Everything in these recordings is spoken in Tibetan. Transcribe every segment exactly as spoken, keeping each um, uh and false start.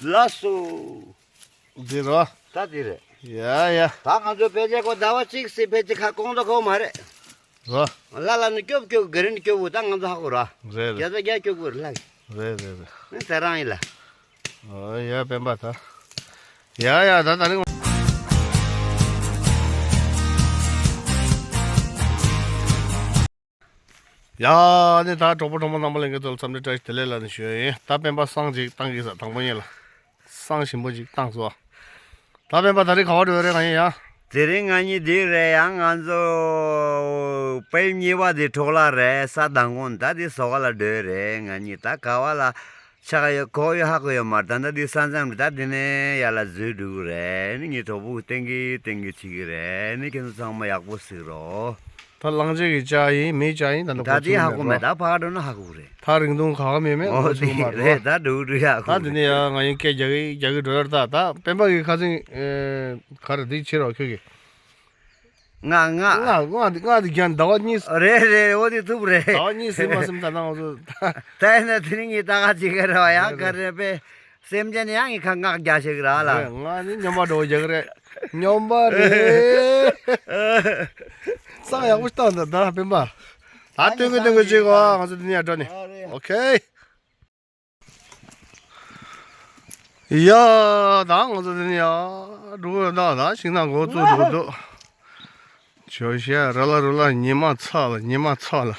ལགས་སོ། འདི་རོ། ད་འདི་རེད། ཡ་ཡ། ད་ང་ཚོ་ཕལ་ཆེར་ཁོ་ཟླ་བ་གཅིག་ཙམ་ཕལ་ཆེར་ཁ་སྐོང་ད་ཁོ་མ་རེད། རོ། ལ་ལ་ནི་སྐྱོབ་སྐྱོབ་གི་རིན་སྐྱོབ་བུ་ད་ང་ཚོ་ཧ་གོ་ར། རེད་རེད། བརྒྱ་ཆ་བརྒྱ་སྐྱོབ་དགོས་རེད་ལགས། རེད་རེད་རེད། ནི་ཟ་རང་ཡིན་ལ། ཨོ་ཡ་སྤེན་པ་ད། ཡ་ཡ་ད་ད་རིང་། ཡ་ནི་ད་གྲོགས་པོ་གྲོགས་མོ་རྣམ་པ་ལྷན་རྒྱས་ཚོ་ལ་འཚམས་འདྲི་བཀྲ་ཤིས་བདེ་ལེགས་ལ་ནི་ཞུ་ཡ་ཡིན། ད་སྤེན་པ་བསང་ཅིག་བཏང་གི་ས་དང་པོ་ཉིད་ལ། བསང་ཞིམ་པོ་ཅིག་བཏང་སོ། ད་སྤེན་པ་ད་རེས་ག་བ་འགྲོ་ཡ་རེད་ང་ཡིན་ཡ། དེ་རིང་ང་གཉིས་འདི་རེད་ཡ། ང་ཚོ་པའི་གཉིས་པ་དེ་གྲོགས་ལ་རེད་ས་དང་གོང་ད་དེ་ཟོ་ག་ལ་འགྲོ་ཡ་རེད། ང་གཉིས་ད་ག་བ་ལ་ཆ་ག་ཡོད་གོ་ཡོད་ཧ་གོ་ཡོད་མ་རེད། ད་ད་དེ་ས་མཚམས་རེད། ད་དེ་ནས་ཡ་ལ་འཛུལ་འགྲོ་གི་རེད། ནི་ངའི་གྲོགས་པོ་གི་ཏན་གི་ཏན་གི་བྱེད་གི་རེད། ནི་ཁྱེད་ཚོ་ཚང་མ་ཡག་པོ་གཟིགས་རོགས། ད་གླང་ཆེན་གྱི་ལྕགས་ཡིན་མི་ལྕགས་ཡིན་ད་ནི་ད་གོ་དེ་ཧ་གོ་མེད། ད་ཕ་ག་འགྲོ་ན་ཧ་གོ་གི་རེད། ད་རིང་ཐུང་ག་ག་མེད་མེད་ཨོ་ངོ་ཚུགས་མ་རེད། ད་འགྲོ་འགྲོ་ཡ་ད་གོ་དེ་ནས་ཡ་ང་ཡིན་སྐད་རྒྱག་གི་རྒྱག་གི་འགྲོ་ཡ་ད། ད་སྤེན་པ་གི་ཁ་སང་ག་རེ་འདི་བྱེད་རོགས་ཁྱོད་ཀྱིས། ང་ང་ང་ང་འདི་ང་འདི་རྒྱ་ཟླ་བ་གཉིས། རེད་རེད། འོ་དེ་ཐུབ་རེད། ཟླ་བ་གཉིས་ཟིན་མ་ཟིན་ད་ནང་ཚོ། ད་ཡིན་ན་དེ་རིང་ངས་ད་ག་བྱེད་གི་རེད་བ་ཡ། ག་རེ་པས་སེམས་ཅན་ཡང་ངས་ཁ་ངག་རྒྱ་ཞིག་ར་ལ། ང་ནི་སྨྱོན་པ་འགྲོ་རྒྱག་རེད། སྨྱོན་པ་རེད། ས་ཡག་པོ་ཞིག་བཏང་འདུག་ད་སྤེན་པ། ད་སྟོན་གི་སྟོན་གི་བྱེད་གོ་ང་ཚོ་དེ་ནས་ཡར་འགྲོ་ནས། ཨོ་ཁེ། ཡ། ད་ང་ཚོ་དེ་ནས་ཡར་འགྲོ་གི་ད་ད་ཤིང་ནགས་འགོ་བཙུགས་འགྲོ་འདུག་ཇོ་ཤ་ར་ལ་རུ་ལ་ཉི་མ་ཚ་ལ་ཉི་མ་ཚ་ལ།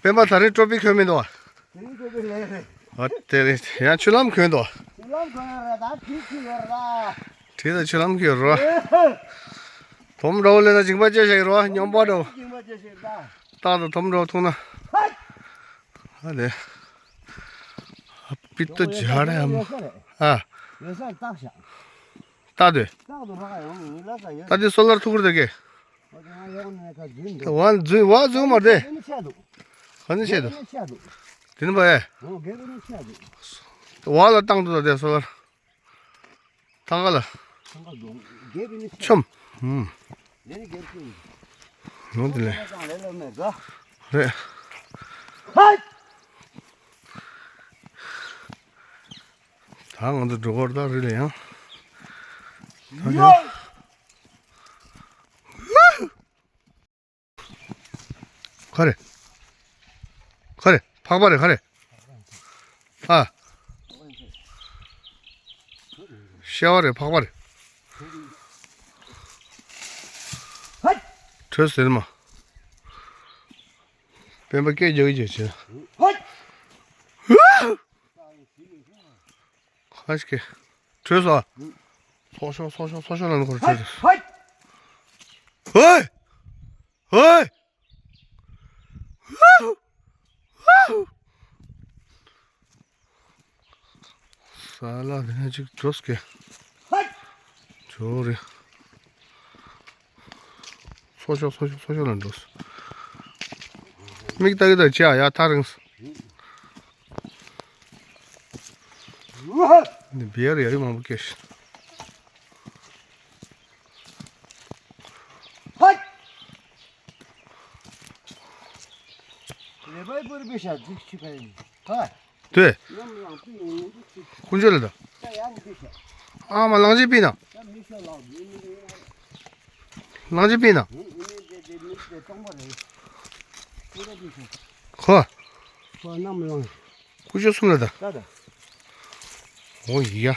སྤེན་པ་ད་རེས་ཀྲོ་པི་ཁོལ་མི་འདུག་བ། དེ་རིང་ཀྲོ་པི་ལས་རེད། ཨ་དེ་རེད་ཡང་ཆུ་ལམ་ཁོལ་འདུག་ཆུ་ལམ་ཁོལ་རེད་ད་བྲིས་ཁྱི་ཡོད་རེད་ད། བྲིས་ད་ཆུ་ལམ་ཁོལ་རོ། དོམ་འདྲ་བོ་ལེན་ན་ཇིང་པ་ཅེ་ཞིག་རོ་སྨྱོན་པ་འདྲ་བོ། ཇིང་པ་ཅེ་ཞིག་རེད་ད། སྟག་དང་དོམ་འདྲ་བོ་ཐུག་ན། ཧད། ཨ་ལེ། ཨ་པི་ཏོ་ཇ་རེ་ཨམ། ཨ། ཡོད་ས་སྟག་ཤ། སྟག་དེ། སྟག་དུ་ར་ཡང་ལ་ས་ཡོད། ད་དེ་སོ་ལར་ཐུག་རེད་ཀེ། ཨོ་དེ་ང་ཡོང་ནས་ཁ་རྫུན་འདུག་ཝན་རྫུན་ཝ་རྫུན་མ་རེད། དེ་ནི་ཆད་འདུག་ག་ནི་ཆད་འདུག་དེ་ནི་བ་ཨེ། ཨོ་དེ་ནི་ཆད་འདུག་ཝ་ལ་བཏང་འདུག་ད་དེ་སོ་ལར། ཐང་ག་ལ། ཐང་ག་འདུག་དེ་ནི་ཆད། ཆོམ། ཧུམ། དེ་ནི་དགེ་བཤེས། ནོ་དེ་ལས། ལས་ལ་མེད་ག་རེད། ཧད། ད་ང་ཚོ་འགྲོ་གར་ད་རི་ལ་ཡང་། ད་ཡང་། ག་རེ། ག་རེ། ཕག་པ་རེད་ག་རེ། ཨ། ཤ་བ་རེད་ཕག་པ་རེད། བྲོས་ཟེར་མ། སྤེན་པ་སྐད་རྒྱག་གི་རྒྱག་བྱས། ཁ་ཤི་ཁེ། བྲོས་སོ། ཚོགས་ཤོག་ཚོགས་ཤོག་ཚོགས་ཤོག་ལ་ནི་ཁོ་ར་བྲོས་སོ། ཧོ། ཧོ། ས་ལ་དེ་ནས་ཅིག་འགྲོ་སྐད། ཇོ་རེ། ཚོ་ཤོག་ཚོ་ཤོག་ཚོ་ཤོག་ལ་འགྲོ། མིག་ལྟ་གི་ད་ཅི་ཨ་ཡ་ཐག་རིང་། འདི་བེར་ཡ་ཡི་མང་པོ་སྐྱེས་ཤིང་། ཧད། རེ་བའི་པུར་པི་ཤ་ཛིག་ཆི་ཁ་ཡིན། ཧ། དེ། ནམ་ལངས་པི་ཡིན་ནི་ཅི། ཀུན་སྤྱོད་ལ་ད། ད་ཡང་པི་ཤ། ཨ་མ་གླང་ཆེན་པི་ན། ད་མི་ཤ་ལགས་མི་མི་ཡིན། གླང་ཆེན་པི་ན། མི་མི་དེ་དེ་མི་དེ་སྟོང་པ་རེད། ཀུན་སྤྱོད་པི་ཤ། ཁོ། ཁོ་ནམ་ལངས། ཀུ་ཅོ་གསུམ་ལ་ད། ད་ད། ཨོ་ཡ།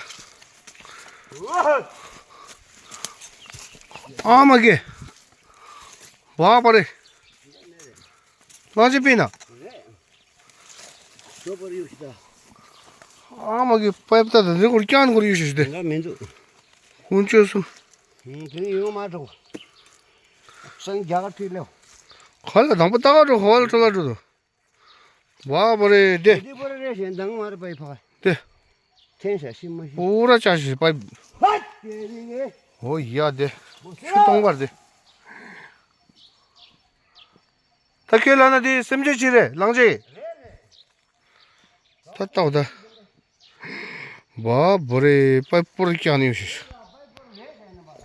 ཨ་མ་གེ། བ་པ་རེ། གླང་ཆེན་པི་ན། ཨ་མ་གེ་པའི་པི་ད་ད་ནི་ཀོར་ཀྱང་ཀོར་ཡོད་ཤི་ཤི་དེ། ང་མི་འདུག་ཀུ་ཅོ་གསུམ། ཧུང་དེ་ནི་ཡོང་མ་ཐུབ། སང་རྒྱ་གར་ཁྲིད་ལེའོ། ཁ་ལ་དང་པོ་ད་ག་འགྲོ་ཁ་བ་ལ་ཁྲོ་ལ་འགྲོ་དོ། བ་པ་རེ་དེ། དེ་པ་རེ་རེ་ཞེན་དང་མ་རེ་པའི་ཕ། དེ། ཁྱེད་ཤ་ཤི་མ་ཤི། ཨོ་ར་ཅག་ཤི་པའི། ཧད་དེ་རེ་རེ། ཨོ་ཡ་དེ། ཆུ་གཏོང་བར་དེ། ད་ཁྱེད་ལ་ན་དེ་སེམས་ཅན་ཅི་རེད་གླང་ཆེན། ད་ལྟ་བ་ད། བ་པ་རེ་པའི་པོར་ཀྱང་ནི་ཡོད་ཤི།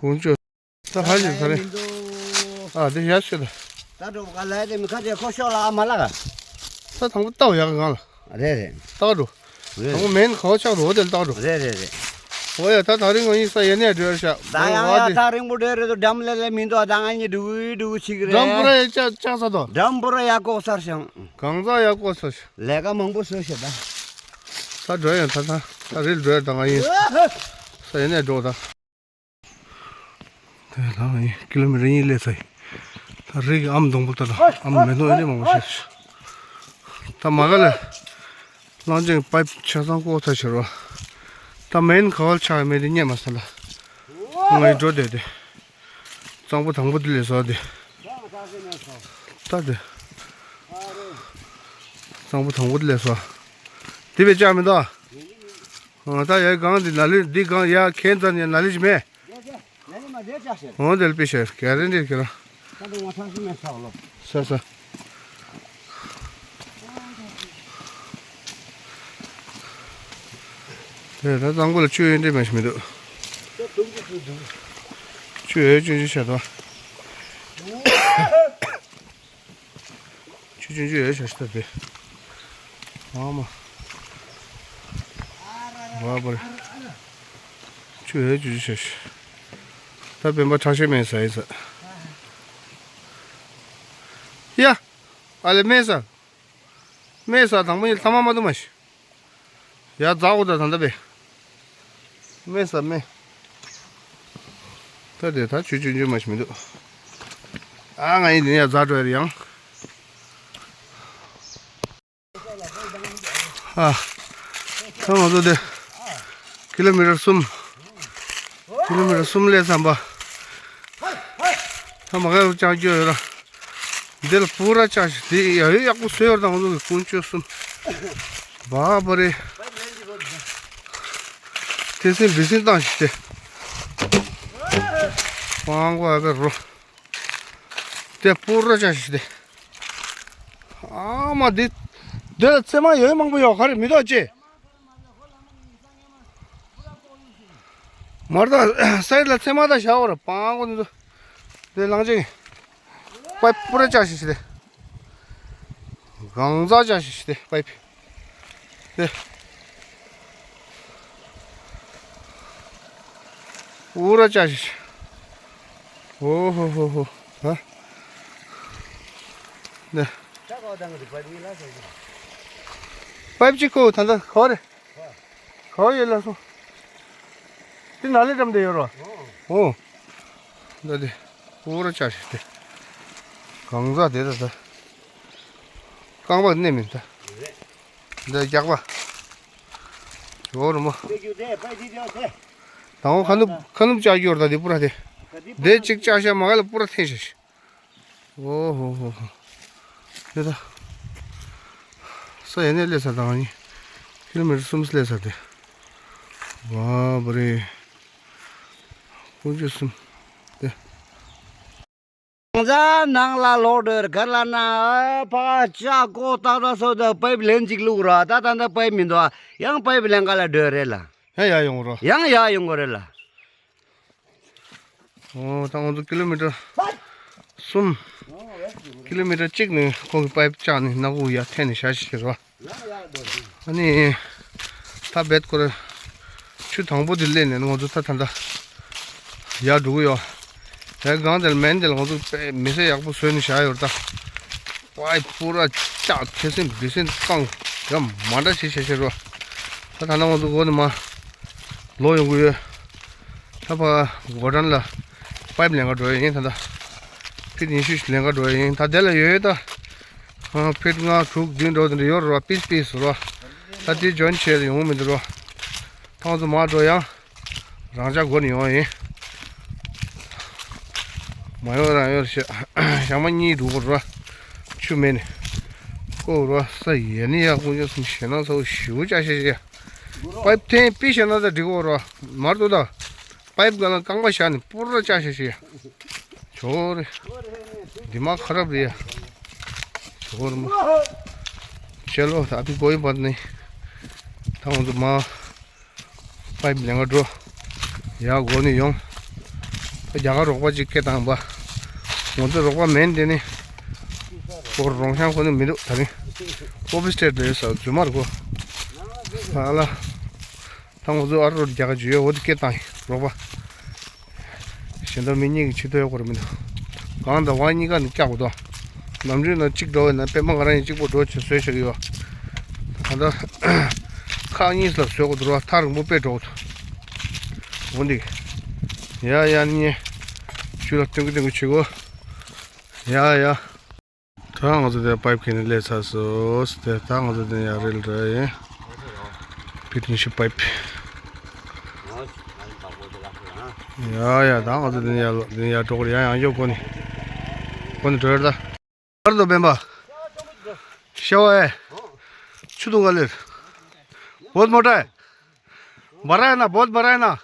ཀུན་སྤྱོད། ད་ཧ་ཅང་ས་རེད། ཨ་དེ་ཡ་ཤི་ད། ད་འགྲོ་ག་ལ་དེ་མི་ཁ་དེ་ཁོ་ཤོག་ལ་ཨ་མ་ལ་ག་ད་དང་པོ་ལྟ་བ་ཡག་གི་གང་ལ། རེད་རེད། ད་འགྲོ། རེད། དང་པོ་མེན་ག་བ་ཆགས་འགྲོ་དེ་ལྟག་འགྲོ། རེད་རེད་རེད། འོ་ཡ། ད་ད་རིང་ང་གཉིས་ས་ཡེ་ནས་འགྲོ་ཤག་ད་ཡང་ཡ་ད་རིང་པོ་འགྲོ་རེད་དོ། འགྲམ་ལས་ལས་མི་འདུག་ད་ང་གཉིས་འགྲོ་གི་འགྲོ་གི་ཆིག་རེད། འགྲམ་པུ་ར་ཡ་ཆགས་ཆགས་ས་དོ། འགྲམ་པུ་ར་ཡ་ལྐོག་ཚར་ཤག་གང་ཟག་ཡ་ལྐོག་ཚར་ཤག་ལས་ཀ་མང་པོ་བཟོས་ཤག་ད། ད་འགྲོ་ཡ་ད་ད་ད་རིལ་འགྲོ་ཡ་ད་ང་གཉིས་ས་ཡེ་ནས་འགྲོ་ད། དེ་ལ་ཡིན་ཀི་ལོ་མི་ཊར་གཉིས་སླེབས་ཚར་ཡིན། ད་རི་གི་ཨམ་སྡོང་པོ་ལྟར་ཨམ་མེ་ཏོག་ཨེ་ནས་མང་པོ་ཤར། ད་མ་ག་ལ་གླང་ཆེན་པའི་ཆ་ཚང་བཀོག་ཚར་ཕྱིར་རོ། ད་མེན་ག་བར་ཆགས་མེད་དེ་རྙེད་མ་སོང་ལ། ང་ཡི་འགྲོ་བསྡད་དེ། གཙང་པོ་དང་པོ་དེ་ལས་སོ་དེ། ད་དེ། གཙང་པོ་དང་པོ་དེ་ལས་སོ། དེ་བས་ཆགས་མི་འདུག་ཨ། ད་ཡ་གང་འདི་ན་ལི་འདི་གང་ཡ་ཁྱེད་ཚ་ནས་ན་ལི་ཞིག་མེད། འོང་དེ་ལ་པི་ཤར་ག་རེ་འདྲེ་ཁྱེད་རང་། ས་ས། དེ་ད་གཙང་པོ་ལ་ཆུ་ཡོད་འདྲེ་མ་ཞིག་མི་འདུག་ཆུ་ཡོད་ཆུ་ཆུ་ཤར་དོ། ཆུ་ཆུང་ཆུང་ཡོད་ཤག་ཤི་ད་དེ། ཨ་མ། བ་བར། ཆུ་ཡོད་ཆུ་ཆུ་ཤག་ཤི། ད་སྤེན་པ་ཁྲག་ཤེད་མེད་ས་ཡིན་ས། ཡ། ཨ་ལེ་མེད་ས། མེད་ས་དང་པོ་ཡིན་ཐ་མ་མ་དུ་མ་ཤི། ཡ་རྫ་འོ་ད་ད་ད་པེ། མེ་ས་མེ། ད་དེ་ད་ཆུ་ཆུ་ཆུ་མ་ཞིག་མི་འདུག་ཨ་ང་ཡིན་དེ་ཡ་རྫ་འགྲོ་ཡ་རེད་ཡང་། ཨ། ད་ང་ཚོ་དེ། ཀི་ལོ་མི་ཊར་གསུམ། ཀི་ལོ་མི་ཊར་གསུམ་སླེབས་ཙམ་པ། ད་མ་ག་ཡོད་ཅང་སྐྱོ་ཡོད་ལ། འདི་ལ་སྤུ་ར་ཅག་ཞིག་འདི་ཡ་ཡོད་ཡག་པོ་བཟོས་ཡོད་དང་ང་ཚོ་གི་ཀུན་སྤྱོད་གསུམ། བ་བ་རེད། དེ་སེམས་འབི་སེམས་བཏང་ཞིག་སྟེ། ཝང་གོ་ཨ་བེ་རོ། དེ་སྤུ་ར་ཅག་ཞིག་སྟེ། ཨ་མ་འདི། འདི་ལ་ཚེར་མ་ཡོད་མང་པོ་ཡོད་ག་རེ་མི་འདུག་ཅེ། མར་ད་སའི་ཌི་ལ་ཚེར་མ་ད་བཞག་པ་རེད་པང་གོ་འདི་ཚོ། དེ་ལང་ཅིག་པའི་པུ་ར་ཅག་ཞིག་ཞིག་དེ། གང་ཟག་ཅག་ཞིག་ཞིག་དེ་པའི་པི། དེ། ཨུ་ར་ཅག་ཞིག་ཞིག་ཨོ་ཧོ་ཧོ་ཧོ། ཧ། དེ། པའི་པི་ཅིག་ཁོ་ད་ད་ཁོ་རེད། ག་བ་ཡོད་ལ་སོང་། དེ་ན་ལེ་འགྲམ་དེ་ཡོད་རོ། ཨོ། འདི་དེ། ཨུ་ར་ཅག་ཞིག་དེ། གང་ཟག་དེ་ད་ད། རྐང་པ་གནས་མིན་ད། འདི་རྒྱག་པ། ཡོད་རོ་མོ། དང་པོ་ཁ་ནུབ་ཁ་ནུབ་ཅག་ཡོད་ར་ད་དེ་པུ་ར་དེ། དེ་གཅིག་ཅག་ཤ་མ་ག་ལ་པུ་ར་འཐེན་ཤ་ཤ། ཨོ་ཧོ་ཧོ་ཧོ། དེ་ད། ས་ཡ་ནས་སླེབས་ས་དང་ཡིན། ཀི་ལོ་མི་ཊར་གསུམ་སླེབས་ས་དེ། བ་བ་རེ། ཀུན་སྤྱོད་གསུམ། དེ། ང་ཚ་ནང་ལ་ལོག་འགྲོ་གར་ལ་ན་ཕ་ཅག་ཀོ་ཏག་ཏག་སོ་ད་པའི་པི་ལན་ཅིག་བླུགས་ར་ད་ད་ད་པའི་པི་མི་འདུག་ཡང་པའི་པི་ལན་ག་ལ་འགྲོ་རེད་ལ། ཡང་ཡར་ཡོང་རོ། ཡང་ཡར་ཡོང་གོ་རེད་ལ། ཨོ་ད་ང་ཚོ་ཀི་ལོ་མི་ཊར་གསུམ། ཀི་ལོ་མི་ཊར་གཅིག་ནས་ཁོང་གི་པའི་པི་བཅག་ནས་སྣ་ཁུག་ཡར་འཐེན་ནས་བཞག་ཤིག་རོ། ཨ་ནི། ད་བེད་ཁོ་ར། ཆུ་དང་པོ་དེ་སླེབས་ནས་ང་ཚོ་ད་ད་ད། ཡར་འགྲོ་གི་ཡོད། ཡར་སྒང་དེར་མེན་དེར་ང་ཚོ་པའི་མི་སེར་ཡག་པོ་བཟོས་ནས་བཞག་ཡོད་ད། པའི་པི་པུ་ར་ཅག་ཁེ་སེམས་བི་སེམས་བཏང་། ཡ་མ་འདྲ་བྱེད་བྱེད་བྱེད་རོ། ད་ད་ན་ང་ཚོ་འགོ་ནས་མ། ལོག་ཡོང་གི་ཡོད། ད་ཕ་གོ་ཊན་ལ་པའི་པི་ལེན་ག་འགྲོ་ཡ་ཡིན་ད་ད། ཕིཊ་ཉི་ཤུ་ཞིག་ལེན་ག་འགྲོ་ཡ་ཡིན་ད་དེ་ལ་ཡོད་ཡོད་ད། ཕིཊ་ལྔ་དྲུག་བདུན་འགྲོ་དེ་འདྲ་ཡོད་རེད་བ། པིས་པིས་རེད་བ། ད་དེ་ཇོན་བྱས་ཡོང་མི་འདུག་རེད་བ། ད་ང་ཚོ་མར་འགྲོ་ཡང་། རང་ཅག་སྒོ་ནས་ཡོང་བ་ཡིན། མ་ཡོང་རང་ཡོང་ཞེས་ཞག་མ་གཉིས་འདུག་གོ་ར། ཆུ་མེད་ནས། ཀོ་ར་ས་ཡེ་ནི་ཡག་པོ་ཡོད་སོང་ཞེད་སྣང་ཚ་བོ་ཞེ་པོ་ཅག་ཤེས་ཤེས། པའི་པི་འཐེན་པི་ཞེད་སྣང་ཚ་འགྲིག་གོ་ར། མར་ཏོ་ད། པའི་པི་སྒང་ལ་རྐང་པ་བཞག་ནས་པུ་ར་ཅག་ཤེས་ཤེས། ཇོ་རེ། འདི་མ་ཁ་རབ་རེད་ཡ། ཇོ་རེ་མ། ཅེ་ལོ་ད་ཨ་ཕི་གོ་ཡི་བར་ནི། ད་ང་ཚོ་མ། པའི་པི་ལེན་ག་འགྲོ། ཡར་སྒོ་ནས་ཡོང་། ད་རྒྱ་གར་རོགས་པ་ཅིག་སྐད་བཏང་པ། ང་ཚོ་རོགས་པ་མེད་འདི་ནི། ཁོ་རོང་ཤང་ཁོ་ནི་མི་འདུག་ད་རིང་། ཨོ་ཕི་སི་སྟེ་རེད་ས་རྫུན་མ་རེད་ཁོ། ཨ་ལ། ད་ང་ཚོ་ཨ་རོ་རྒྱག་ག་འཇུ་ཡོད། འོ་དེ་སྐད་བཏང་ཡིན་རོགས་པ། གཞན་དག་མི་གཉིས་ཀྱི་ཆེད་དུ་ཡོད་དགོས་རེད་མི་འདུག་གང་དང་བ་གཉིས་ཀ་ནི་སྐྱག་པ་དོ། ནམ་རྒྱུན་ན་གཅིག་འགྲོ་བས་ན་པད་མ་ང་རང་ཡིན་གཅིག་པོ་འགྲོ་བྱེད་བཟོས་བཞག་གི་ཡོད། ད་ལྟ་ཁག་གཉིས་ལ་བཟོས་དགོས་འདུག་ར། ཐག་རིང་པོ་དཔེ་འགྲོ་གི་འདུག་འོ་འདི། ཡ་ཡ་ནི། ཆུ་ལ་སྟོན་གི་སྟོན་གི་བྱེད་གོ། ཡ་ཡ། ད་ང་ཚོ་དེ་པའིབ་ཁྱེར་ནས་སླེབས་ཚར་སོང་། དེ་ད་ང་ཚོ་དེ་ཡར་རེལ་ར་ཡིན། ཕིཊ་ཉི་ཤུ་པའིབ། ཡ་ཡ་ད་ང་ཚོ་དེ་ཡར་ལོ་དེ་ཡར་འགྲོ་གི་རེད། ཡང་ཡང་ཡོད་གོ་ནི། གོ་ནི་འགྲོ་ཡོད་ད། कर दो बेम्बा। शव है। छुदूंगा ले। बहुत मोटा है। बड़ा है ना, बहुत बड़ा है ना।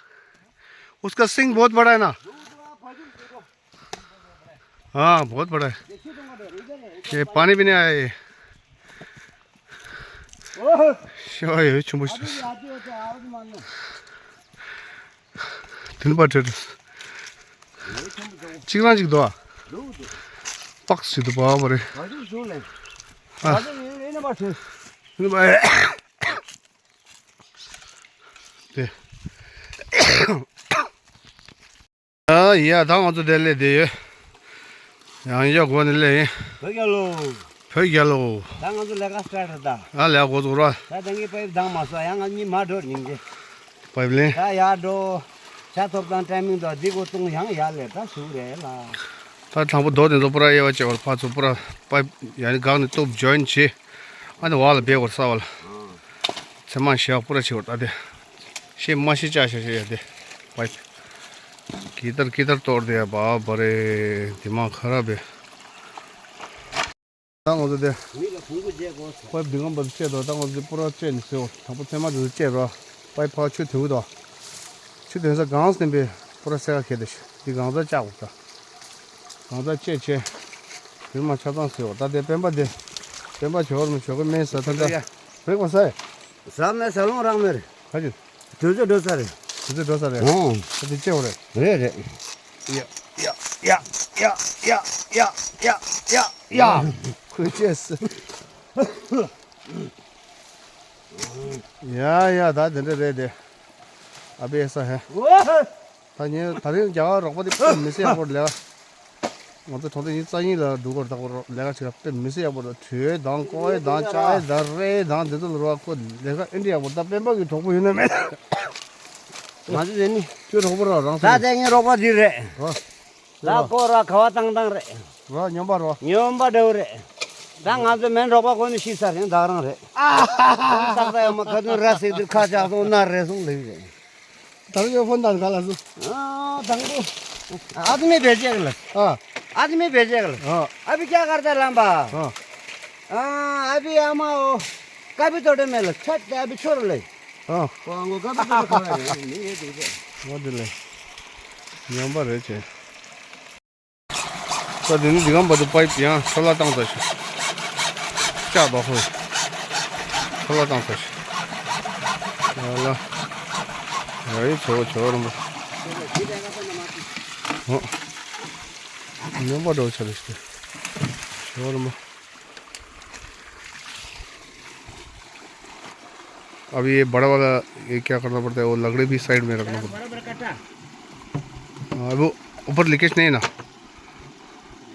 उसका सिंग बहुत बड़ा है ना। हाँ, बहुत बड़ा है। ये पानी भी नहीं आया ये। शव है, ये छुम्बुश। དེ་ནི་པ་ཁྲེར། གཅིག་རང་གཅིག་འདུག་ཨ། པགས་ཞིག་འདུག་པ་བ་རེད། ཨ། དེ་ནི་པ། ཨ་ཡ་ད་ང་ཚོ་དེ་ལས་བསྡད་ཡོད། ཡང་ཡོད་སྒོ་ནས་སླེབས་ཡིན། བོད་རྒྱལ་ལོ། བོད་རྒྱལ་ལོ། ད་ང་ཚོ་ལས་ཀ་སི་ཊར་རེད་ད། ཨ་ལས་འགོ་ཚུགས་རོགས། ད་དེང་གི་པའིབ་འདང་མ་སོང་། ཡང་ང་གཉིས་མ་འགྲོ་ཉིན་གྱི། པའིབ་ལེན། ད་ཡར་འགྲོ། ཇ་ཐོབ་དང་ཊའི་མིང་དང་འདི་གོ་བཏུང་ཡང་ཡར་ལས་ད་ཟུག་རེད་ལ། ད་དང་པོ་རྡོ་དེ་ཚོ་པུ་ར་དབྱེ་བ་བྱས་པར་ཕར་ཚུར་པུ་ར་པའིབ་ཡ་ནི་འགག་ནས་གཏུབ་ཇོ་ཡིན་བྱས། ཨ་ནི་བར་ལ་སྦས་བར་ས་བ་ལ། ཚེ་མ་ཞག་པུ་ར་བྱེད་བར་ད་དེ། ཤེས་མ་ཤེས་ཅག་ཤག་ཤག་ཡ་དེ། པའིབ། གི་ཏར་གི་ཏར་གཏོར་དེ་ཡ་བ་བ་རེད། དེ་མ་ཁ་ར་བེ། ད་ང་ཚོ་དེ། མི་ལ་ཕུང་པོ་བརྗེ་དགོས། པའིབ་འདི་གམ་པ་བཅད་དོ། ད་ང་ཚོ་དེ་པུ་ར་བཅད་ནས་ཟེར་བ། དང་པོ་ཚེ་མ་དེ་ཚོ་བཅད་རོགས། པའིབ་ཕར་ཆུ་དོན་གི་དོ། ཆུ་དོན་ས་གངས་སྟེང་པའི་པུ་ར་སེ་ཁ་ཁེ་དེ་ཤི། དེ་གངས་རྩ་བཅག་དགོས་ད། གངས་རྩ་བཅད་བྱས། དེ་མ་ཆ་ཚང་ཟེར་བ། ད་དེ་སྤེན་པ་དེ། སྤེན་པ་ཇོ་བོར་མི་ཇོ་གི་སྨན་ཟ་ཐ་ད། རེག་པ་ཟ་ཡི། ཟ་མེད་ཟ་ལོང་རག་མེད་རེད། ག་ཅི། དུས་ཚོད་འགྲོ་ས་རེད། དུས་ཚོད་འགྲོ་ས་རེད། ཨོ། ད་དེ་ལྕེ་བོ་རེད། རེད་རེད། ཡ་ཡ་ཡ། ཁོའི་ལྕེ་ཟེར། ཡ་ཡ་ད་དེ་འདྲ་རེད་དེ། ཨ་པེ་ས་ཧེ། ད་ངས་ད་རིང་རྒྱ་གར་རོགས་པ་དེ་དཔེ་མི་སྲིད་ཡག་པོ་ལས། ང་ཚོ་གྲོང་སྡེ་ཉིན་རྩ་གཉིས་ལ་འགྲོ་དགོས་ད་གོ་རོགས་ལས་ཀ་བྱེད་ཀ་དཔེ་མི་སྲིད་ཡག་པོ་རེད། དྲོད་དང་ཀོའི་དང་ཅའི་དང་རེ་དང་དེ་ཚོ་ལ་རོགས་ཁོ་ལས་ཀ་ཨེ་འདྲ་ཡག་པོ། ད་སྤེན་པ་གི་གྲོགས་པོ་ཡོད་ན་མེད། ང་ཚོ་དེ་ནི་ཁྱོད་གྲོགས་པོ་ར་རང་ད་སོང་། དེ་ངའི་རོགས་པ་འདི་རེད། རོ། ད་ཀོ་ར་ཁ་བ་ཏང་ཏང་རེད། རོ་སྨྱོན་པ་རོ། སྨྱོན་པ་འདྲ་བོ་རེད། ད་ང་ཚོ་མེན་རོགས་པ་ཁོ་ནི་ཤི་ཚར་ཡང་ད་རང་རེད། ཏག་ཏག་ཡོད་མ་ཁ་ཚོན་ར་སིག་དེར་ཁ་ཆག་སོང་ན་རེ་སོང་ལེགས་རེད། དང་པོ་ཕོན་དང་ག་ལ་སུ། ཨ་དང་པོ། आदमी भेजेगा। हाँ। आदमी भेजेगा। हाँ। अभी क्या करता है लंबा? हाँ। हाँ, अभी हम आओ। कभी तो डे मेल छत अभी छोड़ ले। हाँ। वो हमको कभी तो खा रहे हैं। नहीं है तुझे। वो दिले। नंबर है छे। ད་དེ་ནི་འདི་གམ་བར་དུ་པའིབ་ཡང་ཆོ་ལ་བཏང་ཚར་ཤག་ལྕགས་རྡོ་ཧོལ། ཆོ་ལ་བཏང་ཚར་ཤག་ཡ་ལ། ཡ་ཡི་ཆོ་ཆོ་རུམ་པ། ཨོ། ཉོན་པ་འགྲོ་ཆ་ལ་ཤི། ཆོ་རུམ་པ། अब ये बड़ा वाला, ये क्या करना पड़ता है, वो लकड़ी भी साइड में रखना पड़ता है। हाँ, वो ऊपर लीकेज नहीं है ना?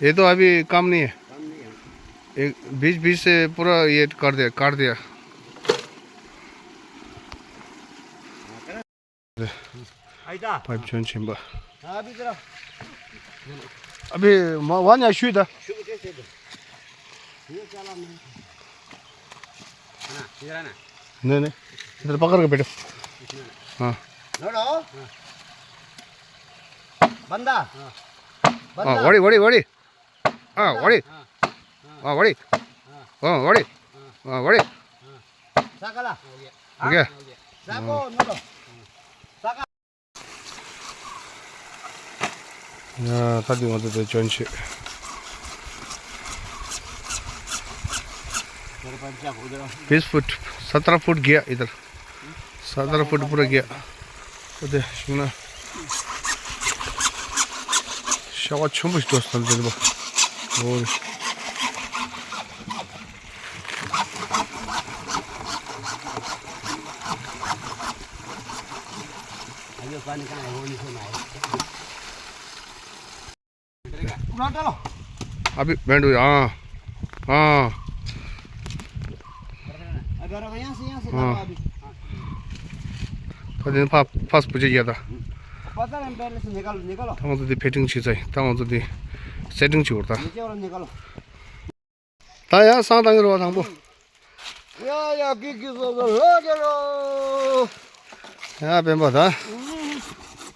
ये तो अभी काम नहीं है। एक बीच बीच से पूरा ये कर दिया, काट दिया। पाइप जोन छिंबा। अभी म-, वान या शुदा। नहीं, नहीं, इधर पकड़ के बैठो। हाँ। बंदा। हाँ, वड़ी, वड़ी, वड़ी। हाँ, वड़ी। हाँ, वड़ी। हाँ, वड़ी। हाँ, वड़ी। साकला। हो गया। साको, नोडो। साका। ཡ། ད་འདི་ང་ཚོ་དེ་བྱོན་ཆེ། बीस फुट, सत्रह फुट गया इधर। सत्रह फुट पूरा गया। वो दे, सुना। शावा छुम्बुश दोस्त हम जब। और। अभी बैंड हुई, हाँ। हाँ। हाँ। ད་དེ་ཕ་ཕ་སྤུ་ཅེ་ཡ་ད། ད་ང་ཚོ་དེ་ཕེ་ཊིང་བྱེད་ཚར་ཡིན། ད་ང་ཚོ་དེ་སེ་ཊིང་བྱེད་འོར་ད། ད་ཡང་བསང་བཏང་གི་རེད་བ་དང་པོ། ཡ་ཡ་ཀི་ཀི་སོ་སོ་ལོ་ཀེ་རོ། ཡ་སྤེན་པ་ད། ད་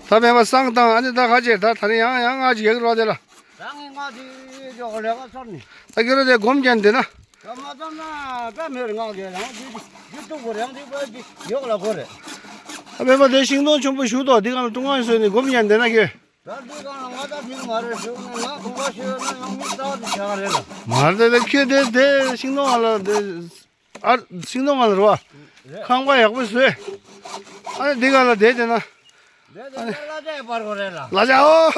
སྤེན་པ་བསང་བཏང་ཨ་ནི་ད་ཁ་ཆེ་ད་ད་ནི་ཡང་ཡང་ང་ཅིག་ཡག་རོ་དེ་ལ། ད་ངས་ང་ཅིག་ཅོག་ལས་ཀ་ཚར་ནི། ད་ཁྱོད་རོ་དེ་སྒོམ་རྒྱན་དེ་ན། ད་མ་ཚར་ན་ད་མེར་ང་གེ་རང་ཅིག་ཅིག་ཏུ་གོ་རང་ཅིག་པ་ཅིག་ཡོག་ལ་གོ་རེ། ད་སྤེན་པ་དེ་ཤིང་སྡོང་ཆེན་པོ་ཞུ་དོ་འདི་གང་ལ་ཀྲུང་ཨ་སོས་ནི་སྒོམ་རྒྱན་དེ་ན་ཁྱོད། ད་འདི་གང་ལ་ང་ད་ཐིག་མ་རེད་ཞུ་ནས་ང་གོང་པ་ཞུ་ན་ཡང་མི་རྩ་བ་དེ་བྱ་བ་རེད་ལ། མ་རེད་ད་ཁྱོད་དེ་དེ་ཤིང་སྡོང་ང་ལ་དེ་ཨ་ཤིང་སྡོང་ང་ལ་རོ། རེད། ཁང་པ་ཡག་པོ་བཟོས། ཨ་ནི་འདི་གང་ལ་དེ་དེ་ན། དེ་དེ་ལ་ལ་ཅའི་པར་གོ་རེད་ལ། ལ་ཅའ་ཨོ།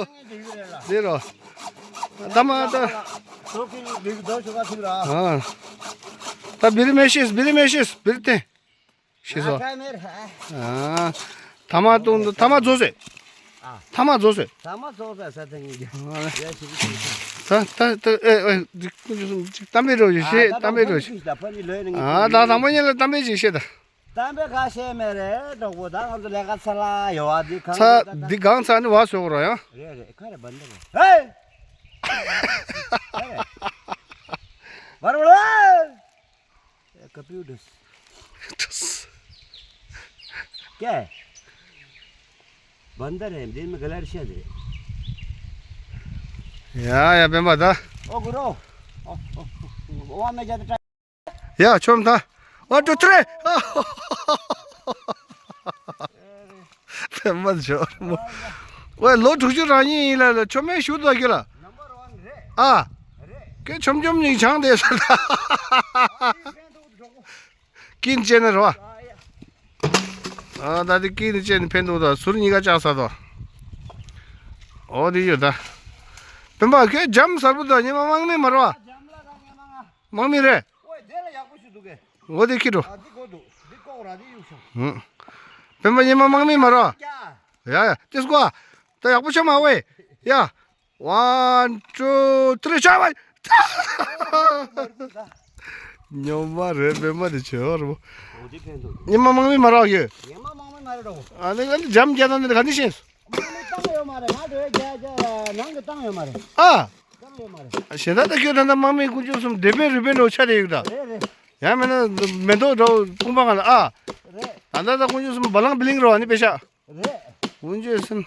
ངས་འདི་ཡོད་རེད་ལ། དེ་རོ། ད་མ་ད། ཚོ་གི་འདི་གི་རྡོ་ཞུ་ག་ཐུག་ར། ཨ། ད་བིར་མེ་ཤེས་བིར་མེ་ཤེས་བིར་ཏེ། ཤི་སོ། ཨ་ཐ་མ་གཏོང་དུ་ཐ་མ་རྫོགས་སོད། ཨ། ཐ་མ་རྫོགས་སོད། ཐ་མ་རྫོགས་སོད་ས་ཐེངས་ཡིན་རྒྱུ། ད་ད་ད་ཨེ་ཨེ་ཅིག་ཀུན་སྤྱོད་གསུམ་ཅིག་གཏམ་དཔེ་རོ་ཞིག་བཤད་གཏམ་དཔེ་རོ་ཞིག་ཨ་ད་དང་པོ་ཉིད་ལ་གཏམ་དཔེ་ཅིག་བཤད་ད། གཏམ་དཔེ་ཁ་ཤས་མེད་རེད་གྲོགས་པོ། ད་ང་ཚོ་ལས་ཀ་ཚ་ལ་ཡོད་བ་འདི་གང་ཚ་འདི་གང་ཚ་ནི་བ་སོགས་རོ་ཡང་། རེད་རེད་ཁ་རེ་བན་ད་རེད། ཧེ། བར་བ་ལ། ཀ་པིའུ་ཏུས། ཀེ། བན་ད་རེ་འདི་མི་ག་ལར་ཤ་རེད། ཡ་ཡ་སྤེན་པ་ད། ཨོ་གུ་རོ། ཨོ་ཨོ་ཨོ་ཨ་མེ་ཇ་ད་ཡ་ཆོམ་ད། ཝན་ཊུ་ཐི་རི། ཕན་མ་འཇོག་མོ། ཝེ་ལོ་དྲུག་ཅུ་རང་ཉིད་ཡིན་ལ་ལ་ཆོ་མེད་ཞུ་དོ་ཁྱོད་ལ། ཨ། ཁྱོད་ཆོམ་ཆོམ་ཉིན་ཆང་དེ་ས་ད། ཀིན་ཅན་ནི་རོ། ཨ་ད་དེ་ཀིན་ཅན་ནི་ཕན་འདུག་ད་ཟུར་གཉིས་ཀ་བཅག་ས་དོ། ཨོ་དེ་ཡོད་ད། སྤེན་པ་ཁྱོད་འཇམ་གསར་པོ་དང་ཉི་མ་དམག་མི་མ་རོ། དམག་མི་རེད། ཨོ་དེ་ལ་ཡག་པོ་ཞིག་འདུག་གས། འོ་དེ་ཁྱི་འགྲོ། ཨ་འདི་གོ་འདུག་འདི་ཀོག་ར་འདི་གཡུག་ཤོག་ཧུང་། སྤེན་པ་ཉི་མ་དམག་མི་མ་རོ། ཡ། ཡ་ཡ་ཏིས་ཀོ། ད་ཡག་པོ་ཆགས་མ་ཝེ། ཡ། ཝན་ཊུ་ཐི་རི་ཆགས་པ། ཉོ་མ་རེད་སྤེན་པ་དེ་ཆེ་བ་རེད་པོ། འོ་དེ་ཕན་འདུག་ཉི་མ་དམག་མི་མ་རོ་ཡོད། ཉི་མ་དམག་མི་མ་རེད་འགྲོ། ཨ་ནི་ཨ་ནི་འཇམ་རྒྱལ་དང་ནི་ག་ནི་ཤེས། དམག་མི་བཏང་ཡོད་མ་རེད། ང་འགྲོ་རྒྱ་རྒྱ་ནང་གི་བཏང་ཡོད་མ་རེད། ཨ། གཞན་དག་ད་ཁྱོད་ད་ལྟ་དམག་མི་དཀོན་མཆོག་གསུམ་སྡེ་དཔོན་རུ་དཔོན་འགྲོ་ཆ་དེ་ཡོད་ད། རེད་རེད། ཡང་མིན་ན་མེ་ཏོག་འགྲོ་དཔུང་པ་གང་ལ་ཨ། རེད། ད་ལྟ་ད་དཀོན་མཆོག་གསུམ་བ་ལང་བི་ལིང་རོ་ཨ་ནི་པེ་ཤ། རེད། དཀོན་མཆོག་གསུམ།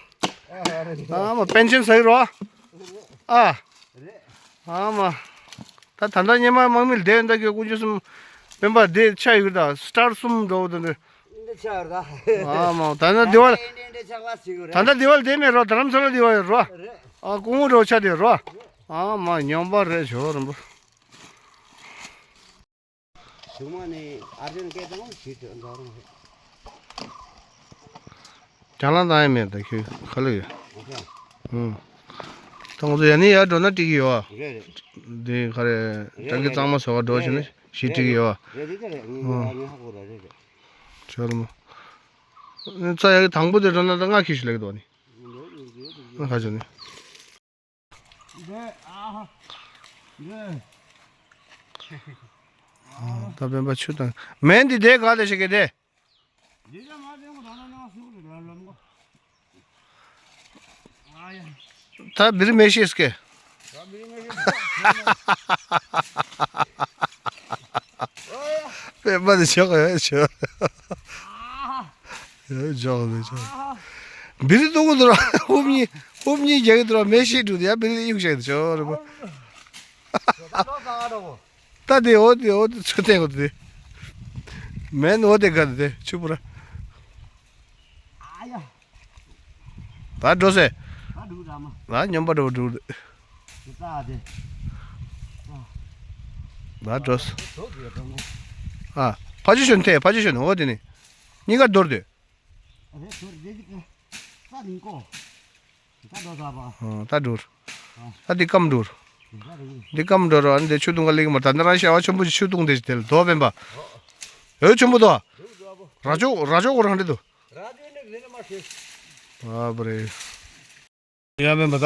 ཨ་རེད། ཨ་མ་པེན་ཤན་ཟ་ཡི་རོ། ཨ། རེད། ཨ་མ། ད་ད་ལྟ་སྙེ་མ་དམག་མི་ལ་བསྡད་ཡོད་ད་ཁྱོད་དཀོན་མཆོག་གསུམ། སྤེན་པ་བསྡད་ཆ་ཡོད་ད་སི་ཊར་གསུམ་འགྲོ་ད་འདི། འདི་ཆ་ཡོད་ད། ཨ་མ་ད་ལྟ་བདེ་བ། ད་ལྟ་བདེ་བ་ལ་བསྡད་མེད་རོ། དྷ་རམ་ས་ལ་བདེ་བ་ཡོད་རོ། རེད། ཨ་ཀོང་བོ་འགྲོ་ཆ་དེ་རོ། ཨ་མ་ཉམས་པ་རེད་ཇོ་རིན་པོ། གཞུག་མ་ནས་ཨར་ཇན་སྐད་བཏང་ཞིག་འདྲ་རང་རེད། རྒྱང་ལངས་བཏང་ཡ་མེད་ད་ཁྱོད་ཁ་ལོ་ཡོད། ཨུ། ད་ང་ཚོ་ཡ་ནི་ཡར་འགྲོ་ན་འགྲིག་གི་ཡོད་ཨ། རེད་རེད། འདི་ག་རེ་རེད་ཀྲང་གི་རེད་གཙང་མ་བཟོ་ག་འགྲོ་བྱས་ནས་ཞིག་འགྲིག་གི་ཡོད་ཨ། རེད་རེད་རེད་རེད་ངས་ཨུ། ངས་ཧ་གོ་ར་རེད་རེད། ཇོ་རིན་པོ། ཚ་ཡ་གི་དང་པོ་དེ་འགྲོ་ན་ད་ང་ཁྱི་ཞིག་ལེགས་འདུག་ནི། ང་ཁ་ཆོ་ནི། ད་སྤེན་པ་ཆུ་དང་མེན་འདི་དེ་ག་དེ་ཞིག་གི་དེ། ད་བིར་མེ་ཤེས་ཀེ། སྤེན་པ་དེ་ཆོག་ཡོད་ཆོག་ཡོད་ཆོག་མེད་ཆོག་བིར་ཏོ་གུ་དུ་ར་ཧུབ་གཉིས་ཧུབ་གཉིས་རྒྱག་གི་དུ་ར་མེ་ཤེས་འགྲུ་དེ་ཡ་བིར་དེ་གཡུག་བྱེད་དུ་ཆོག་རེད་པ། ད་དེ་འོ་དེ་འོ་དེ་ཚོད་དེ་འོ་དེ། མེན་འོ་དེ་ག་དེ་ཆུ་བུ་ར། ད་འགྲོ་སེ། ད་སྙོམས་པ་འགྲོ་འགྲོ། ད་འགྲོ་སེ། ཨ། ཕ་ཆུ་ཤོན་ཐེ་ཕ་ཆུ་ཤོན་འོ་དེ་ནི། གཉིས་ཀ་འདོར་དེ། ད་འགྲོ། ད་འདི་སྐམ་འགྲོ། འདི་སྐམ་འགྲོ་ར་འདི་ཆུ་བཏུང་ག་ལེགས་མ་ད་ནི་རང་ཤ་བ་ཆེན་པོ་ཆུ་བཏུང་དེ་དེ་ལ་དོ་བན་པ། འོ་ཆེན་པོ་དོ། ར་ཅོ་ར་ཅོ་གོ་རང་རེད་དོ། ཨ་པ་རེད། ཡ་མེད་པ་ད།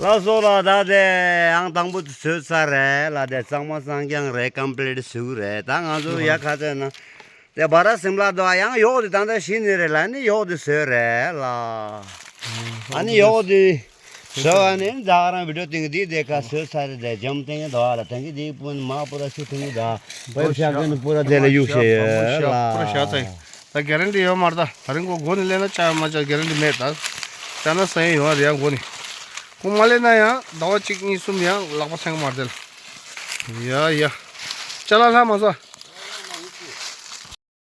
ལགས་སོ་ལགས། ད་དེ་ཨང་དང་པོ་བཟོས་ཚར་རེད་ལགས། དེ་གཙང་མ་གཙང་རྐྱང་རེད། ཀམ་པི་ལིཊ་བཟོས་རེད། ད་ང་ཚོ་ཡ་ཁ་ཚ་ན་དེ་བ་ར་སིམ་ལ་དོ་ཡང་ཡོག་དེ་ད་ལྟ་ཤི་ནི་རེད་ལ། ནི་ཡོག་དེ་བཟོས་རེད་ལགས། ཨ་ནི་ཡོག་དེ་བཟོས་ཨ་ནི་ད་ག་རང་བི་ཌིའོ་ཏིང་གི་དེ་དེ་ཁ་བཟོས་ཚར་རེད། དེ་འཇམ་ཏིང་གི་དོ་ཨ་ལ་ཏིང་གི་དེ་པུན་མ་པུ་ར་ཤུ་ཏིང་གི་ད་པའི་ཤ་ཀན་པུ་ར་དེ་ལ་གཡུག་ཤེས་ཡོད་ལགས། ད་གེ་རན་ཊི་ཡོད་མ་རེད། ད་ད་རིང་ཁོ་སྒོ་ནས་སླེབས་ན་ཆག་མ་ཆག་གེ་རན་ཊི་མེད། ད་ཆག་ན་ས་ཡོང་ཡོང་རེད་ཡང་སྒོ་ནས། ཁོ་མ་སླེབས་ན་ཡང་ཟླ་བ་གཅིག་གཉིས་གསུམ་ཡང་ལག་པ་འཆང་གི་མ་རེད་ལ། ཡ་ཡ། ཅ་ལག་ལྷག་མ་སོང་།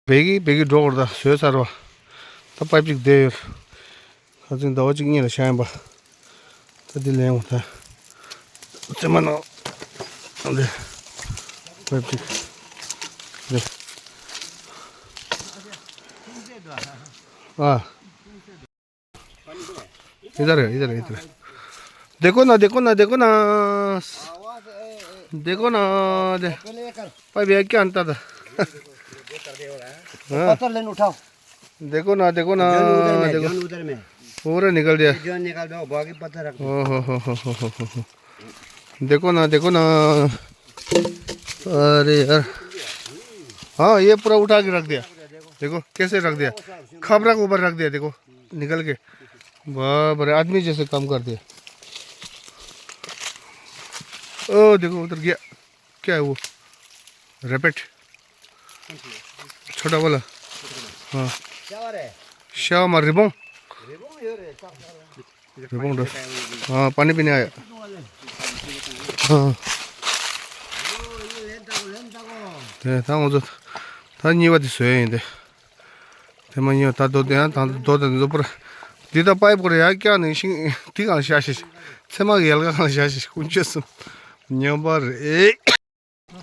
བེ་གི་བེ་གི་འགྲོ་བར་ད་བཟོས་ཚར་བ། ད་པའིབ་ཅིག་བསྡད་ཡོད། ཁ་སང་ཟླ་བ་གཅིག་གཉིས་ལ་བཞག་ཡིན་པ། ད་འདི་ལེན་འོང་ད། ཚེ་མ་ནོ། འདི། པའིབ་ཅིག་འདི། ཨ། इधर है, इधर है, इधर है। देखो ना, देखो ना, देखो ना। देखो ना, दे। भाई भैया क्या अंतर था? हाँ। पत्थर लेने उठाओ। देखो ना, देखो ना, जॉन उधर में, देखो। जॉन उधर में। पूरा निकल दिया। जॉन निकाल दो, बाकी पत्थर रख दो। ओ हो हो हो। देखो ना, देखो ना। अरे यार। हाँ, ये पूरा उठा के रख दिया। देखो, कैसे रख दिया। खपरा के ऊपर रख दिया, देखो। निकल के। बाप रे, आदमी जैसे काम कर दिया। ओ, देखो, उधर गया। क्या है वो? रैबिट। छोटा वाला। हाँ। क्या हो रहा है? श्यामा रिबोंग। रिबोंग हो रहा है, सब। रिबोंग डस। हाँ, पानी पीने आया। हाँ। ད་ད་ང་ཚོ་ད་གཉིས་པ་དེ་བཟོས་ཡིན་ཏེ། དེ་མ་གཉིས་པ་ད་རྡོ་དེ་ཡང་ད་རྡོ་དེ་ཚོ་པར། འདི་ད་པའི་པར་ཡ་ཀྱག་ནས་ཤིང་དེ་གང་བཞག་ཤིག་ཚེ་མ་གི་ཡལ་ག་གང་བཞག་ཤིག་ཀུན་སྤྱོད་གསུམ་ཉམས་པ་རེད། ད་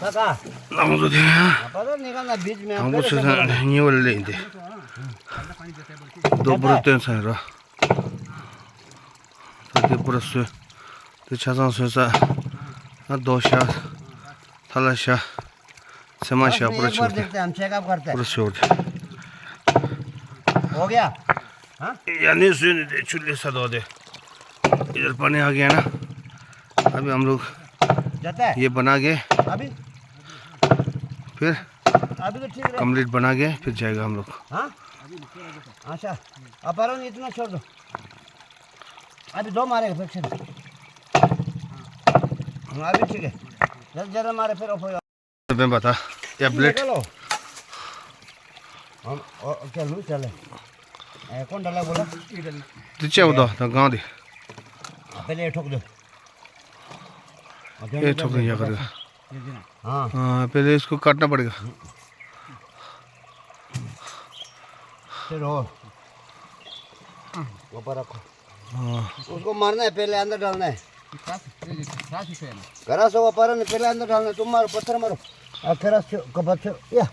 ད། ང་ཚོ་དེ་ཡང་། དང་པོ་བཟོས་ཚར་གཉིས་པ་ལས་ཡིན་ཏེ། རྡོ་པར་བཏོན་ཚར་ར། ད་དེ་པར་བཟོས། དེ་ཆ་ཚང་བཟོས་ཚར། ད་རྡོ་བཞག་ཐ་ལ་བཞག་ཚེ་མ་བཞག་པར་ཆོག་སྟེ། པར་ཆོག་སྟེ། हो गया? हाँ? या नहीं सुन दे छुल्ले सा दो दे। इधर पानी आ गया ना। अभी हम लोग जाता है? ये बना के अभी? फिर अभी तो ठीक है। कंप्लीट बना के फिर जाएगा हम लोग। हाँ? अच्छा। अब पारो नहीं, इतना छोड़ दो। अभी दो मारेगा फिर से। हाँ, अभी ठीक है। जल्दी जल्दी मारे फिर ऊपर। बेन बता। या ब्लेड। निकालो। हम, ओ, क्या लू चले? ए, कौन डाला बोला? तुझे वो दो, तो गाँव दे। पहले ये ठोक दो। ये ठोक दो, या कर दो। हाँ। हाँ, पहले इसको काटना पड़ेगा। चलो। ऊपर रखो। हाँ। उसको मारना है, पहले अंदर डालना है। घरा से ऊपर है ना, पहले अंदर डालना है। तुम मारो, पत्थर मारो। आ, घरा से, को पत्थर, या।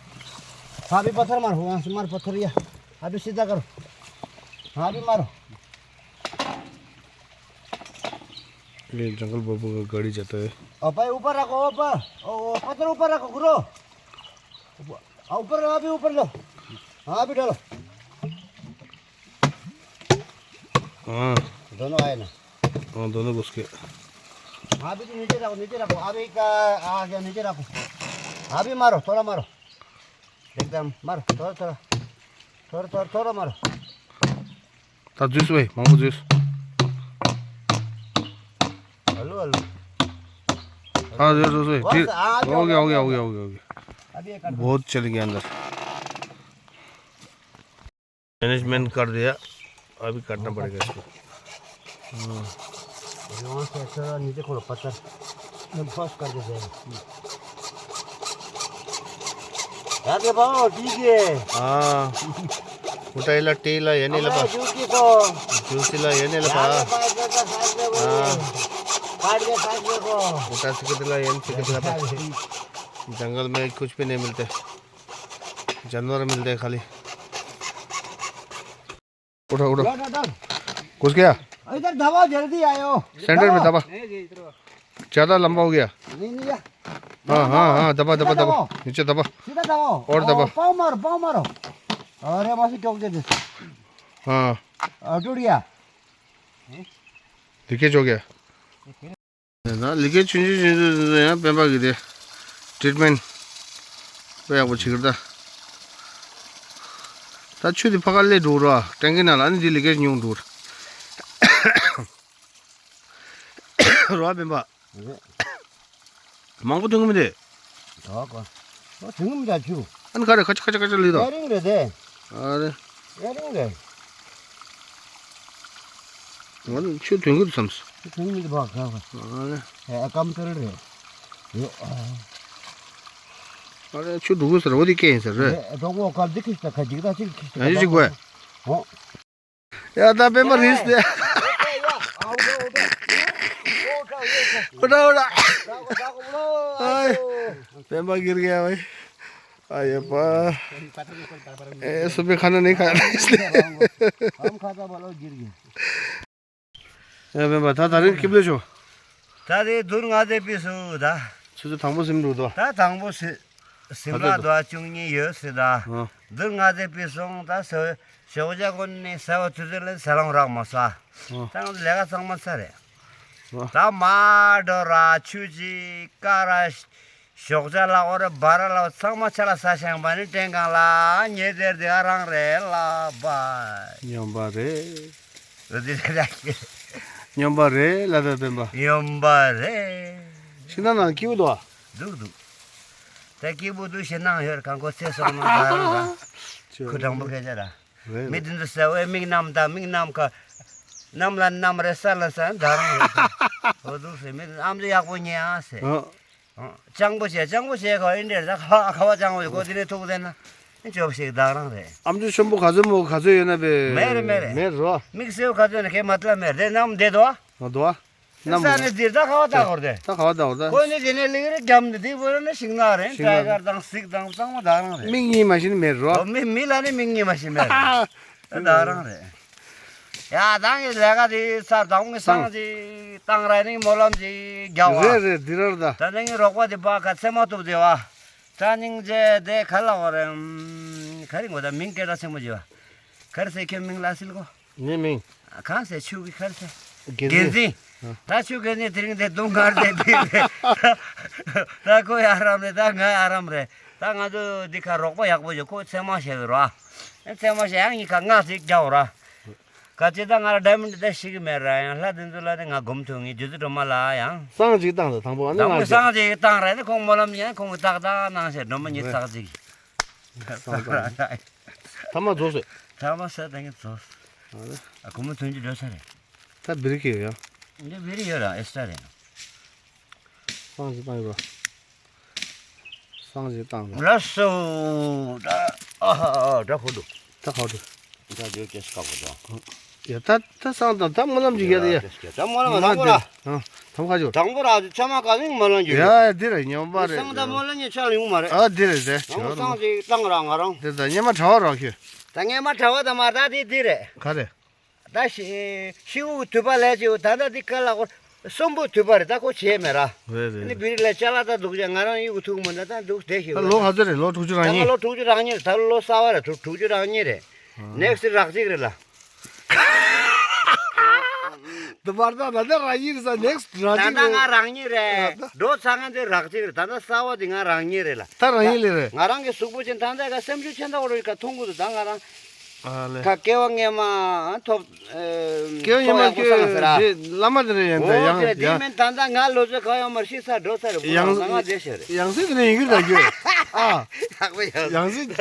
हाँ, अभी पत्थर मारो, वहाँ से मारो पत्थर, या। अभी सीधा करो। हाँ, अभी मारो। ये जंगल बाबू का गाड़ी जाता है। ओ भाई, ऊपर रखो, ऊपर। ओ, ओ, पत्थर ऊपर रखो, गुरु। ऊपर, हाँ, ऊपर, अभी ऊपर लो। हाँ, अभी डालो। हाँ। दोनों आए ना। हाँ, दोनों घुस के। हाँ, अभी तो नीचे रखो, नीचे रखो। अभी का, आ गया, नीचे रखो। अभी मारो, थोड़ा मारो। एकदम मारो, थोड़ा, थोड़ा। थोड़ा, थोड़ा, थोड़ा मारो। ད་འཛུལ་སོང་བས། མང་པོ་འཛུལ་སོང་། हल्लो, हल्लो। हाँ, འཛུལ་སོང་སོང་། बस, हाँ, अभी हो गया, हो गया, हो गया, हो गया, हो गया। अभी ये कर दो। बहुत चल गया अंदर। मैनेजमेंट कर दिया, अभी काटना पड़ेगा इसको। हाँ। अभी वहाँ से थोड़ा नीचे खोलो पत्थर। फर्स्ट कर देते हैं। राधे भाव, ठीक है। हाँ। उठाइला टीला ये नहीं लपा। जूसी को। जूसीला ये नहीं लपा। हाँ। काट के साइड में को। उठा सिकतला ये नहीं सिकतला। जंगल में कुछ भी नहीं मिलते। जानवर मिलते हैं खाली। उठा, उठा। लो, लो, लो। घुस गया? इधर दबाओ, जल्दी आयो। सेंटर में दबा। नहीं, नहीं, इधर। ज़्यादा लंबा हो गया। नहीं, नहीं, या। ཨ་ཧ་ཧ། ད་པ་ད་པ་ད་པ། ཡིན་ཅི་ད་པ། ཨོར་ད་པ། སྤང་མ་རོ། སྤང་མ་རོ། ཨ་རེ་མ་སི་ཀྱོག་ཀྱེ་དེ། ཨ། ཨ་ཀྲུ་རི་ཡ། ལི་ཀེ་ཅོག་ཀྱེ། ད་ལི་ཀེ་ཆུང་ཆུང་ཆུང་ཆུང་ཡང་སྤེན་པ་གི་དེ་ཊི་རི་ཊི་མེན་ཊི་དཔེ་ཡག་པོ་བྱེད་ཀྱི་རེད་ད། ད་ཆུ་དེ་ཕ་ག་སླེབས་འགྲོ་ར། ཊེང་ཀི་ནང་ལ། ཨ་ནི་དེ་ལི་ཀེ་ཉུང་འགྲོ་ར། རོ་སྤེན་པ། རེད། མང་པོ་ཐོན་གི་མི་འདུག་ད་ག་ཨོ་ཐོན་གི་མི་འདུག་ཆུ། ཨ་ནི་ག་རེ་ཁ་ཆ་ཁ་ཆ་ཁ་ཆ་ལུས་དོ། ཨེ་རིང་རེད་དེ། ཨ་རེ། ཨེ་རིང་རེད། ང་ནི་ཆུ་ཐོན་གི་འདུག་བསམས། ཆུ་ཐོན་གི་མི་འདུག་བ་ག་ག་ཨ་རེ། ཨེ་ཨ་ཀམ་ཀར་རེད། ཡོ་ཨ། ཨ་རེ་ཆུ་འགྲོ་གི་ཟེར། འོ་དེ་སྐད་ཡིན་ཟེར་རེད། ཨེ་འགྲོ་གོ་ག་འདི་ཁི་ས་ཁ་འཇིག་ད་ཅིག་ཁི་ས་ཡ་ཡི་ཅིག་གོ་ཨོ། ཡ་ད་སྤེན་པ་རིས་ཏེ། འོ་ད་འོ་ད། ཨའི། སྤེན་པ་གིར་ག་བའི། ཨ་ཡེ་པ། ཨེ་སུ་པེ་ཁ་ན་ནི་ཁ་ན་ནི། ཡ་སྤེན་པ་ད་ད་རིང་སྐྱིབས་ལེ་ཤོ། ད་རེས་དུར་ང་དེ་པི་སུ་ད། ཆུ་ཚོད་དང་པོ་སིམ་འགྲོ་དོ། ད་དང་པོ་སི། སིམ་ལ་དོ་བཅུ་གཉིས་ཡོད་སྲིད་ད། ཨ། འདིར་ང་ཚོའི་པི་སོང་ད་ཟེར་ཞོགས་ཇ་གོན་ནས་ཟ་བ་དུས་ཚོད་ལ་ཟ་ལོང་རག་མ་ས། ཨ། ད་ང་ཚོ་ལས་ཀ་ཚང་མ་ཚར་རེད། ཨ། ད་མ་འགྲོ་ར་ཆུ་ཅིག་ཀ་ར་ཞོགས་ཇ་ལ་འོ་ར་སྦ་ར་ལ་ཚང་མ་ཆ་ལ་ཟ་ཤང་པ་ནི་ཀྲེང་ཀང་ལ་ཉེ་དེར་དེ་ཨ་རང་རེད་ལ་བ། ཉམས་པ་རེད། འོ་དེ་རེད། སྨྱོན་པ་རེད་ལབ་པའི་སྤེན་པ། སྨྱོན་པ་རེད། ཤིང་ནགས་ནང་སྐྱིད་པོ་འདུག་ཨ། འདུག་འདུག་ད་སྐྱིད་པོ་འདུག་ཞེད་སྣང་ཡོད་རེད། གང་ཁོ་ཚེ་སྲོག་ནང་ད་རང་ར། ཁོ་དྲང་པོ་སྐད་ཆ་ར། རེད་མི་རེད། དེ་ཚོ་ཟེར་བའི་མིག་གནམ་ད་མིག་གནམ་ཁ། གནམ་ལ་གནམ་རེད་ས་ལ་ས་ད་རང་རེད། འོ་འདུག་ཟེར་མི་ཨ་མཆོག་ཡག་པོ་ཉན་ཨ་ཟེར། ཨ། སྤྱང་པོ་བྱས་སྤྱང་པོ་བྱས་ག་ཨིན་འདྲེར་ད་ཁ་བ་ཁ་བ་སྤྱང་པོ་ཡོད་གོ་དེ་ནས་ཐུག་ཟེར་ན་ཨིན་ཅོབ་ཞིག་བདག་རང་རེད། ཨ་མཆོག་ཆེན་པོ་ག་ཚོད་མོ་ག་ཚོད་ཡོད་ན་པས། མེད་རེད་མེད་རེད། མེད་རོ། མིག་སེའུ་ག་ཚོད་ན་ཁའི་མ་ཏལ་མེད་རེད་ནམ་བསྡད་དོ། ང་དོ། ནམ་ས་ནས་འདིར་ད་ཁ་བ་ད་གོར་དེ། ད་ཁ་བ་ད་གོར་ད། ཁོ་ནི་དེ་ནས་ལིག་རེ་རྒྱམ་འདི་དེ་བོ་ན་ཤིང་ནག་རེད། ཤིང་ནག་ཊའི་གར་དང་གཟིག་དང་གཙང་མ་བདག་རང་རེད། མིག་གཉིས་མ་ཤིན་མེད་རོ། མི་མི་ལ་ནི་མིག་གཉིས་མ་ཤིན་མེད་རེད། ད་རང་རེད། ཡ་ད་ངའི་ལས་ཀ་དེ་ཚར་དང་ངའི་སང་སང་ཅིག་བཏང་ར་ནི་སྨོན་ལམ་ཅིག་རྒྱག་བ། རེད་རེད་འདི་རར་ད། ད་ནི་ངའི་རོགས་པ་དེ་པ་ག་ཚད་མ་ཐུབ་དེ་བ། ད་སྙིང་རྗེ་དེ་ག་ལ་བ་རེད། ག་རེ་ངོ་ད་མིང་སྐད་གྲགས་ཆེན་པོ་བྱེད་བ། ག་རེ་ཟེར་ཁྱོད་མིང་ལ་སིལ་གོ། ངའི་མིང་། གང་ཟེར་ཆུ་གི་ག་རེ་ཟེར། དགེ་འཛིན། དགེ་འཛིན། ཨ། ད་ཆུ་དགེ་འཛིན་དེ་རིང་དེ་སྡུག་ངར་དེ་བི་རེད། ད་ཁོ་ཡ་རམ་རེད། ད་ང་ཡ་རམ་རེད། ད་ང་ཚོ་འདི་ཁ་རོགས་པ་ཡག་པོ་ཡོད། ཁོ་ཚད་མ་བྱས་ཡོད་ར། ཚད་མ་བྱས་ཡང་གཉིས་ཁ་ལྔ་ཞིག་རྒྱག་ར། ག་ཅི་ད་ང་ལ་ཌའི་མོན་ཌི་ད་ཤི་གི་མེད་ར། ཡང་ལྷ་དེ་ཚོ་ལ་ནི་ང་སྒོམ་ཐུབ་ངེས་རྒྱུ་ཚོད་སྒྲོལ་མ་ལ་ཡང་། སང་ཅིག་བཏང་ད་དང་པོ་ཨ་ནི་དང་པོ་ང་སང་ཅིག་བཏང་ར་ནི་ཁོང་སྨོན་ལམ་ཡང་ཁོང་གི་ཏག་ཏག་གནང་ཞེས་སྒྲོལ་མ་ཉིད་ཚག་ཅིག་སང་ཅིག་ཐ་མ་རྫོགས་སོད། ཐ་མ་ས་ད་ངས་རྫོགས། ཨ་རེ། ཨ་ཁོ་མོ་ཐོན་རྒྱུ་འགྲོ་ས་རེད། ད་བི་རི་ཁེ་ཡོད་ཡ། འདི་བི་རི་ཡོད་ར་ཨེ་སི་ཊ་རེད། སང་ཅིག་བཏང་ཡོད་ར། སང་ཅིག་བཏང་ར། ལ་སོ། ད་ཨ་ཧ་ཨ་ད་ཁོ་འདུག་ད་ཁོ་འདུག་ད་ཇོ་ཅེས་ཀ་བོ་ད། ཡ་ད་ད་སང་ད་ད་སྨོན་ལམ་ཅིག་ཡ་ད་ཡ། ད་སྨོན་ལམ་དང་པོ་ར། ཨ་དམ་ཁ་ཇོ། དང་པོ་ར་ཚད་མ་ག་ནིང་སྨོན་ལམ་ཅིག་ཡ་འདི་ར་ཉམས་པ་རེད། སང་ད་སྨོན་ལམ་ཉིད་ཆག་ཡོང་མ་རེད། ཨ་འདི་རེད་ཟེར། དང་པོ་སང་ཅིག་བཏང་ར་ང་རང་། འདི་ད་སྙེ་མ་གྲྭ་བ་རོགས་ཁྱོད། ད་སྙེ་མ་གྲྭ་བ་ད་མ་ད་དེ་འདི་རེད། ག་རེད། ད་ཤི་ཤི་བོ་དུད་པ་ལས་ཅིག་ད་ལྟ་འདི་ཀ་ལ་གོ་གསོན་པོ་དུད་པ་རེད། ད་ཁོ་བྱས་མེད་ར། རེད་རེད། ནི་བི་རི་ལ་ཅ་ལག་ད་འདུག་ཅག་ང་རང་ཡུག་ཐུག་མོ་ད་ད་འདུག་བསྡད་ཤི་ད་ལོ་ག་ཚོད་རེད། ལོ་དྲུག་ཅུ་རང་ད་ང་ཉིད། ལོ་དྲུག་ཅུ་རང་ཉིད་ད་ལོ་གསར་བ་རེད། དྲུག་དྲུག་ཅུ་རང་ཉིད་རེད། ནེག་སི་རག་ཅིག་རེད་ལ། དུ་བར་ད་ད་ད་རང་ཉིད་རེད་ས་ནེག་སི་རག་ད་ཅིག་ད་རེད། ང་རང་ཉིད་རེད། འགྲོ་ཚ་ང་འདི་རག་ཅིག་རེད། ད་ད་གསར་བ་འདི་ང་རང་ཉིད་རེད་ལ། ད་རང་ཉིད་ལས་རེད། ང་རང་གི་གཟུགས་པོ་ཅན་ད་ད་ག་སེམས་ཤུགས་ཆེན་ད་འོ་རེད་ག་མཐོང་གི་འདུག་ད་ང་རང་། ཨ་ལེ། ཁ་སྐྱེ་བ་སྔས་མ་ཐོབ། སྐྱེ་བ་སྔས་མ་ཐོབ་ཡག་པོ་སང་ཟེར་ཨ། བླ་མ་དེ་རེད་ཡང་ད་ཡང་ཡང་། དེ་མིན་ད་ལྟ་ང་ལོ་ཚོད་གང་ཡོང་མར་ཤི་ས་འགྲོ་ས་རེད། ཡང་ང་བསྡད་ཤ་རེད། ཡང་སྲིད་དེ་ནས་ཡིན་གྱི་ད་རྒྱུ། ཨ། ཡག་པོ་ཡག་ཡང་སྲིད་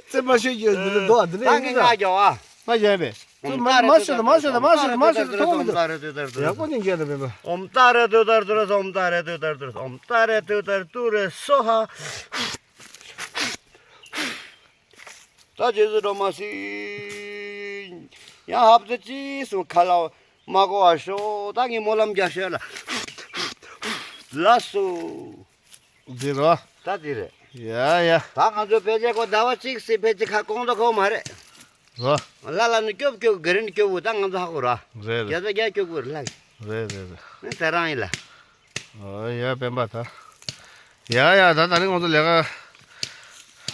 ཙེ་མ་ཤོད་རྒྱུ་འདི་འདུག་ཨ། འདི་ནས་ད་ཡིན་གྱི་ངས་ད་ང་རྒྱོབ་ཨ། ང་རྒྱབ་པས། ཨོཾ་ཏཱ་རེ་མ་ཤོད་ད་མ་ཤོད་ད་མ་ཤོད་ད་མ་ཤོད་ད་ཐོག་མི་འདུག་ཡག་པོ་ཉིན་རྒྱབ་ད་མེད་པ། ཨོཾ་ཏཱ་རེ་ཏུཏྟཱ་རེ་ཏུ་རེ་ཨོཾ་ཏཱ་རེ་ཏུཏྟཱ་རེ་ཏུ་རེ་ཨོཾ་ཏཱ་རེ་ཏུཏྟཱ་རེ་ཏུ་རེ་སྭཱ་ཧཱ། ད་རྗེས་སུ་འགྲོ་མ་སྲིད། ཡང་ཧབ་ཏུ་ཅི་སུ་ཁ་ལ་མ་གོ་བ་ཤོག་ད་ངས་སྨོན་ལམ་རྒྱག་ཤོད་ལ། ལགས་སོ། འདི་རོ། ད་འདི་རེད། ཡ་ཡ། ད་ང་ཚོ་ཕལ་ཆེར་ཁོ་ཟླ་བ་གཅིག་སྲིད་ཕལ་ཆེར་ཁ་སྐོང་དོ་ཁོ་མ་རེད། རོ། ལ་ལ་ནི་སྐྱོབ་སྐྱོབ་ག་རིན་སྐྱོབ་བོ་ད་ང་ཚོ་ཧ་གོ་ར། རེད་རེད། རྒྱ་ཚ་རྒྱ་སྐྱོབ་གོ་ར་ལ། རེད་རེད་རེད། ནི་དེ་རང་ཡིན་ལ། ཨོ་ཡ་སྤེན་པ་ད། ཡ་ཡ། ད་ད་རིང་ང་ཚོ་ལས་ཀ་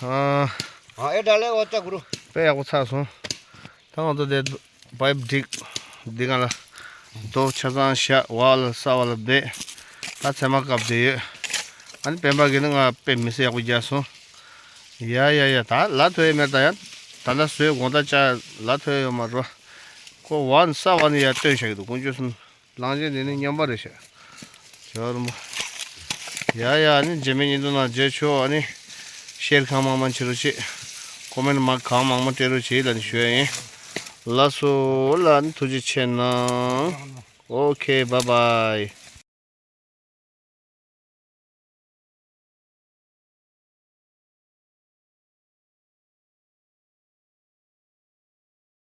ཨ་ཨ་ཨེ་ད་ལས་འོ་ད་གུ་རུ། དཔེ་ཡག་པོ་ཚར་སོང་། ད་ང་ཚོ་དེ་པའིབ་སྒྲིག་འདི་ག་ལ་རྡོ་ཆ་ཚང་བཞག་བ་ལ་ས་བ་ལ་བསྡད། ད་ཚེར་མ་བཀབ་བསྡད་ཡོད། ཨ་ནི་སྤེན་པ་གིས་ནི་ང་དཔེ་མི་སྲིད་ཡག་པོ་རྒྱག་སོང་། ཡ་ཡ་ཡ། ད་ལ་ཐོ་ཡ་མེད་ད་ཡ། ད་ལྟ་བཟོས་དགོང་དག་ཅག་ལ་ཐོ་ཡ་ཡོད་མ་རོ། ཁོ་བ་ནི་ས་བ་ནི་ཡ་སྟོན་བཞག་གི་འདུག་དཀོན་མཆོག་གསུམ། གླང་ཆེན་འདི་ནི་སྨྱོན་པ་རེད་ཤག་ཇོ་རུ་མོ། ཡ་ཡ། ཨ་ནི་རྗེས་མའི་བརྙན་ཐུང་ནང་མཇལ་ཆོག་ཨ་ནི་ཤེར་གང་མང་མང་བྱེད་རོགས་བྱེད། ཀོ་མེན་མ་གང་མང་མང་སྤྲད་རོགས་བྱེད་ལབ་ནས་ཞུ་ཡ་ཡིན། ལགས་སོ། ལ་ཨ་ནི་ཐུགས་རྗེ་ཆེ་གནང་། Okay, bye bye.